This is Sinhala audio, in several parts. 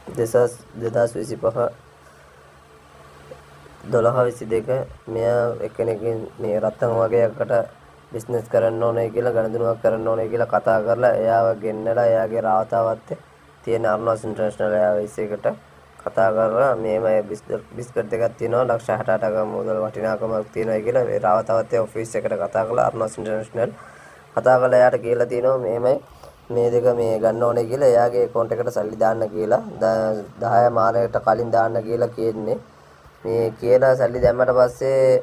2025 12/22 මෙයා එක්කෙනෙක්ගෙන් මේ රත්තරන් වගයකට බිස්නස් කරන්න ඕනේ කියලා, ගනුදෙනුවක් කරන්න ඕනේ කියලා කතා කරලා, එයාව ගෙන්නලා එයාගේ රාවතාවත්තේ තියෙන අරුණාස් ඉන්ටර්නැෂනල් එයාර්වේස් එකට කතා කරලා, මෙහෙම බිස්කට් දෙකක් තියෙනවා, ලක්ෂ 68ක මුදල් වටිනාකමක් තියෙනවා කියලා ඒ රාවතාවත්තේ ඔෆිස් එකට කතා කරලා, අරුණාස් ඉන්ටර්නැෂනල් කතා කරලා එයාට කියලා තියෙනවා, මෙහෙමයි මේ දෙක මේ ගන්න ඕනේ කියලා, එයාගේ ඇකවුන්ට් එකට සල්ලි දාන්න කියලා, 10 මාරයට කලින් දාන්න කියලා කියන්නේ. මේ කියලා සල්ලි දැම්මට පස්සේ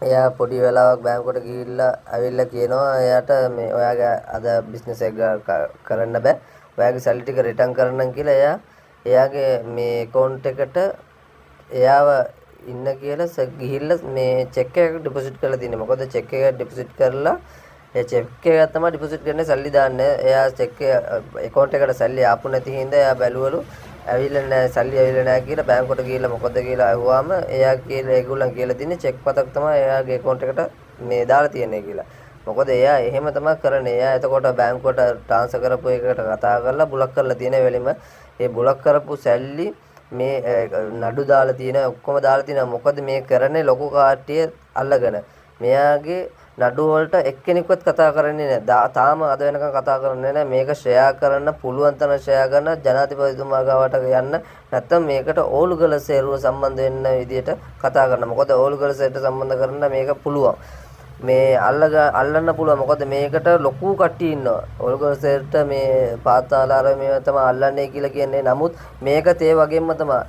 එයා පොඩි වෙලාවක් බැංකුවට ගිහිල්ලා ඇවිල්ලා කියනවා එයාට, මේ ඔයාගේ අද බිස්නස් එක කරන්න බෑ, ඔයාගේ සල්ලි ටික රිටර්න් කරන්නම් කියලා. එයා එයාගේ මේ ඇකවුන්ට් එකට එයාව ඉන්න කියලා ගිහිල්ලා මේ චෙක් එකක් ඩිපොසිට් කරලා තියෙනවා. මොකද චෙක් එක ඩිපොසිට් කරලා, ඒ චෙක් එක තමයි ඩිපොසිට් කරන්නේ, සල්ලි දාන්නේ. එයා චෙක් ඇකවුන්ට් එකට සල්ලි ආපු නැති හින්දා එයා බැලුවලු ඇවිල්ලා නෑ, සල්ලි ඇවිල්ලා නෑ කියලා. බැංකුවට ගිහිල්ලා මොකද කියලා අහුවාම එයා කියලා, ඒගොල්ලන් කියලා තින්නේ චෙක් පතක් තමයි එයාගේ ඇකවුන්ට් එකට මේ දාලා තියෙන්නේ කියලා. මොකද එයා එහෙම තමයි කරන්නේ. එයා එතකොට බැංකුවට ට්‍රාන්ස්ෆර් කරපු එකට කතා කරලා බුලක් කරලා තියෙන වෙලෙම ඒ බුලක් කරපු සල්ලි මේ නඩු දාලා තියෙන, ඔක්කොම දාලා තියෙනවා. මොකද මේ කරන්නේ ලොකු කට්ටිය අල්ලගෙන. මෙයාගේ නඩු වලට එක්කෙනෙක්වත් කතා කරන්නේ නැහැ. තාම අද වෙනකන් කතා කරන්නේ නැහැ. මේක ෂෙයා කරන්න පුළුවන් තරම් ෂෙයා කරන, ජනාධිපතිතුමා ගාවට යන්න, නැත්තම් මේකට ඕලුගල සේරුව සම්බන්ධ වෙන්න විදියට කතා කරන්න. මොකද ඕලුගල සේරුවට සම්බන්ධ කරන්න මේක පුළුවන්. මේ අල්ලන්න පුළුවන්. මොකද මේකට ලොකු කට්ටිය ඉන්නවා. ඕලුගල සේරුවට මේ පාතාල අර මේවා තමයි අල්ලන්නේ කියලා කියන්නේ. නමුත් මේකත් ඒ වගේම තමයි.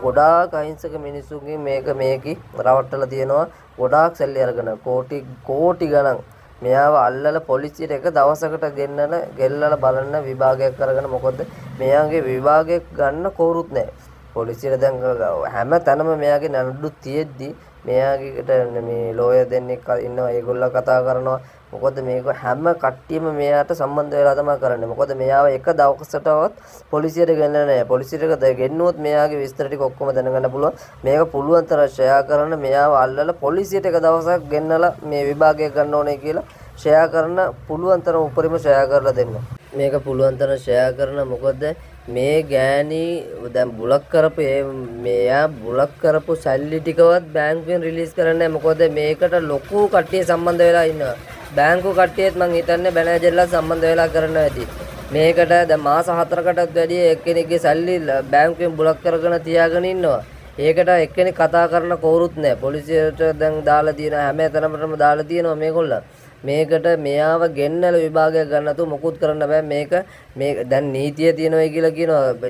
ගොඩාක් අහිංසක මිනිස්සුන්ගෙන් මේක මේකි රවට්ටලා තියෙනවා. ගොඩාක් සල්ලි අරගෙන කෝටි කෝටි ගණන්. මෙයාව අල්ලලා පොලිසියට එක දවසකට ගෙන්නන ගෙල්ලලා බලන්න විභාගයක් කරගෙන. මොකද මෙයාගේ විභාගයක් ගන්න කවුරුත් නැහැ. පොලිසියට දැන් හැම තැනම මෙයාගේ නඩු තියෙද්දි මෙයාගේට මේ ලෝයර් දෙන්නෙක් ඉන්නවා, ඒගොල්ලෝ කතා කරනවා. මොකද මේක හැම කට්ටියම මෙයාට සම්බන්ධ වෙලා තමයි කරන්නේ. මොකද මෙයාව එක දවසටවත් පොලිසියට ගෙන්නලා නැහැ. පොලිසියට ගෙන්නුවොත් මෙයාගේ විස්තර ටික ඔක්කොම දැනගන්න පුළුවන්. මේක පුළුවන් තරම් ෂෙයා කරන්න. මෙයාව අල්ලලා පොලිසියට එක දවසක් ගෙන්නලා මේ විභාගයක් ගන්න ඕනේ කියලා ෂෙයා කරන, පුළුවන් තරම් උපරිම ෂෙයා කරලා දෙන්න. මේක පුළුවන් තරම් ෂෙයා කරන. මොකද මේ ගෑණි දැන් බුලක් කරපු ඒ මෙයා බුලක් කරපු සල්ලි ටිකවත් බැංකුවෙන් රිලීස් කරන්නේ නැහැ. මොකද මේකට ලොකු කට්ටිය සම්බන්ධ වෙලා ඉන්නවා. බැංකු කට්ටියත් මං හිතන්නේ මැනේජර්ලා සම්බන්ධ වෙලා කරනවා ඇති. මේකට දැන් මාස 4කටත් වැඩිය එක්කෙනෙක්ගේ සල්ලි බැංකුවෙන් බුලක් කරගෙන තියාගෙන ඉන්නවා. ඒකට එක්කෙනෙක් කතා කරන කවුරුත් නැහැ. පොලිසියට දැන් දාලා තියෙන, හැම තැනකටම දාලා තියෙනවා මේගොල්ලන්. මේකට මෙයාව ගෙන්නලා විභාගයක් ගන්න නැතුව මොකුත් කරන්න බෑ. මේක මේ දැන් නීතිය තියෙනවයි කියලා කියනවා.